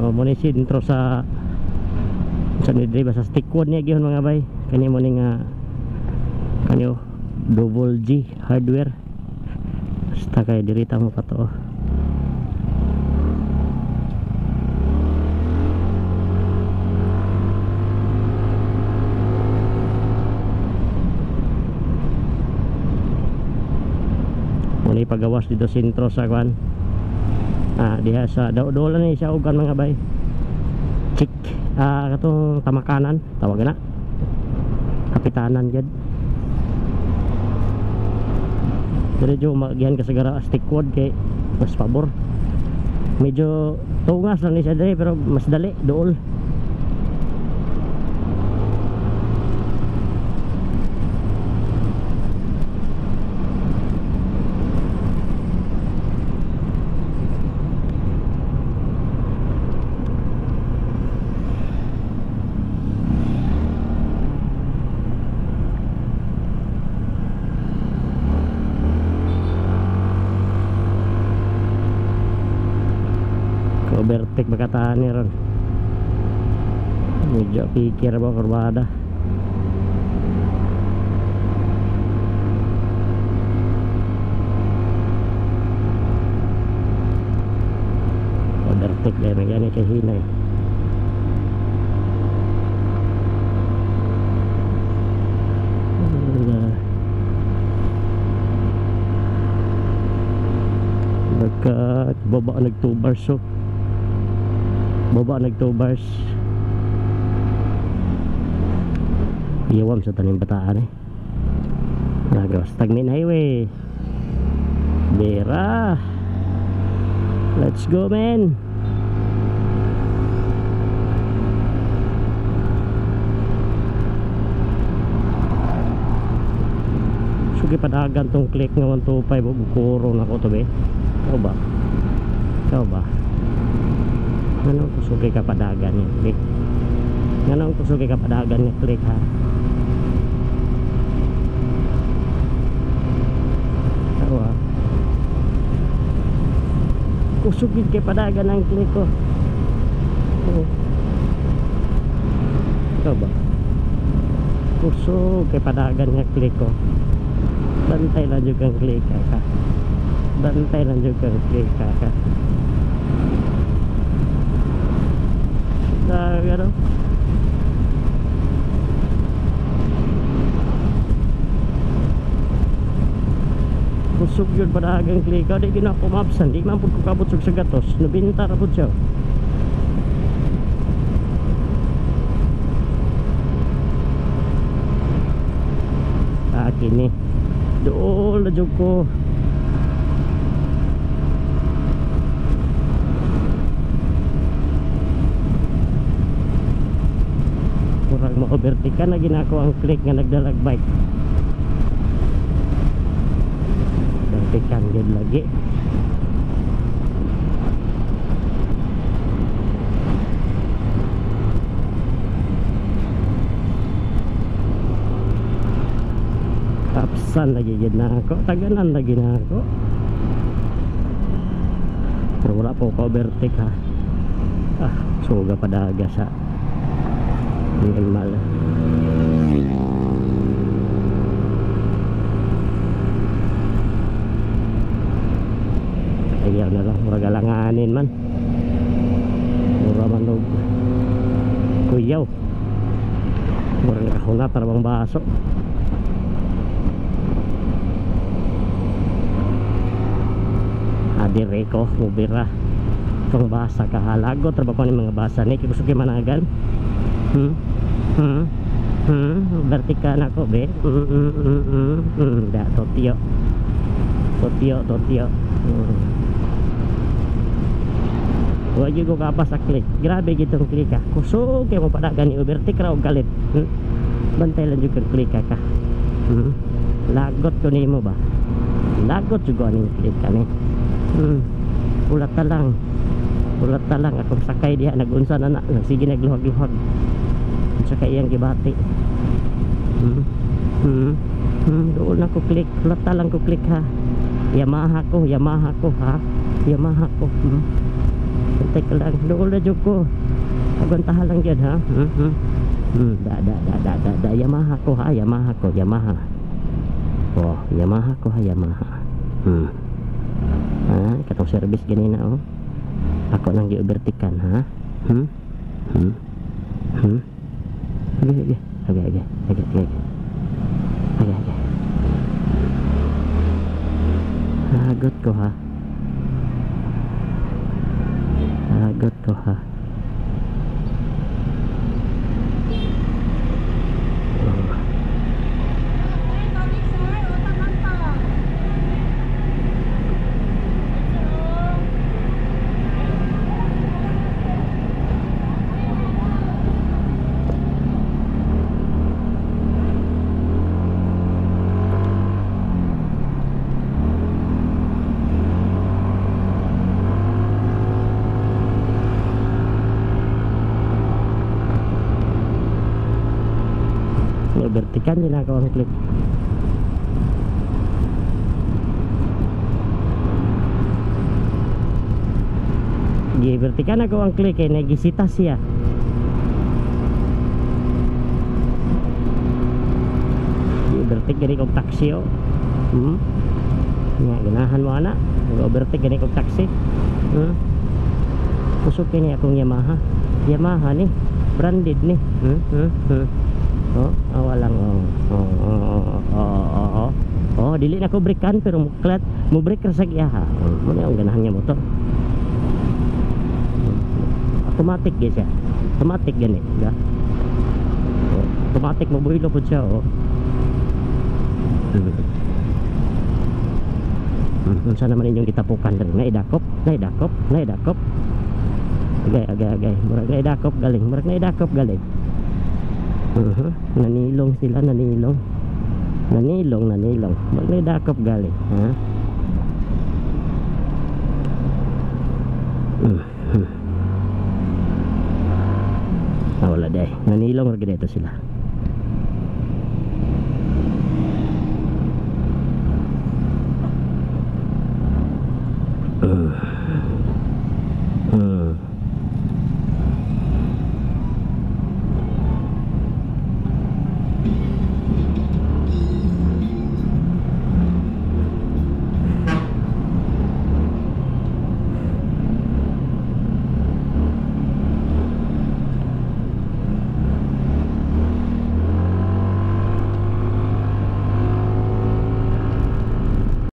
Mo ni sentro sa ni diri ba sa Stickwood niya gihon mga bay. Kani mo ni nga kanyo Double G Hardware. Basta kay diri ta mo pato. Muna ipagawas dito sentro sa kwan. Diha sa dool ni siya og mga bay. Chik katong tamakanan tawag na. Kapitanan gyud. Diretso magihan ka sa gara Stickwood kay mas pabor. Medyo tungas lang ni siya diri pero mas dali dool. Overtake bakataan ni ron. Medyo pikir ba kurbada. Overtake dahil nagyan kay hinay. Nagka baba nag 2 bars so. Baba nag 2 bars. Iwam sa tanim bataan eh. Nagawas tagmin highway. Bera. Let's go man. Sugi padagan tong click nga 125 ug kuro na ko to be. Ikaw ba? Ikaw ba? Anong kusugi ka padagan yung click? Anong kusugi ka padagan yung click ha? Ikaw ha? Kusugi kay padagan ang click ko. Oh. Ikaw ba? Kusog kay padagan yung click ko. Bantay lang juga ang click ka. Bantay lang juga ang click ka. Ano? Kusog yun padagang klika. Di gina ko mapsan. Di man pud ko kabot sa gatos. Nabinta ra pud siya. Kini dool na jud ko. Murag ma-overtake na ginako ang click nga nagdalag bike. Overtake gid lagi. Tapsan lagi gid na ako, taganan lagi na ako. Pero wala po ko overtake ha. Suga padaga sa normal. Ayaw na lang, murag alanganin man. Mura man og kuyaw. Murag nakahuna para bang baso. Dire ko mubira pang basa kahalagot ra ba ko ni mga basa ni kay kusog managan. Vertika na ko be. Da totio. Totio, totio. Wa gyud ko kapas sa click. Grabe gid tong click ha. Kusog kay mo padagan ni overtake ra og galit. Bantay lang jud kang click ka. Lagot ko nimo ba? Lagot jud ko aning click ka ni. Ulat ta lang. Ulat ta lang akong sakay diha nagunsa na na. Sige nagluhag-luhag. Unsa kay iyang gibati. Doon ako click. Ulat ta lang ko click ha. Yamaha ko, Yamaha ko ha. Yamaha ko. Bantay ka lang. Dool na jud ko. Aguntahan lang gyud ha. Da da da da da da Yamaha ko ha, Yamaha ko, Yamaha. Oh, Yamaha ko ha, Yamaha. Ah, katong service ganina oh. Ako nang gi-overtakean ha. Okay, okay. Okay, okay. Okay, okay. Okay, okay. Lagot ko ha. Lagot ko ha. Vertikan din ako ang click. Gi-vertikan ako ang click eh, nagisita siya. Gi-overtake gani kog taxi oh. Nga ganahan mo ana, nag-overtake gani kog taxi. Kusog kini akong Yamaha. Yamaha ni, branded ni. Oh, walang oh. Oh, oh, oh, oh, oh. Oh, dili na ko breakan pero muklat, mo break ra sa iya ha. Oh, mo na ang ganahan niya motor. Automatic gyud siya. Automatic gani, da. Oh, automatic mo buhilo pud siya oh. Unsa naman inyong gitapukan diri? Naidakop, naidakop, naidakop. Agay, agay, agay. Murag naidakop galing, murag naidakop galing. Nanilong sila, nanilong. Nanilong, nanilong. Magnaidakop galing, ha? Ah, wala day. Nanilong ra dito sila.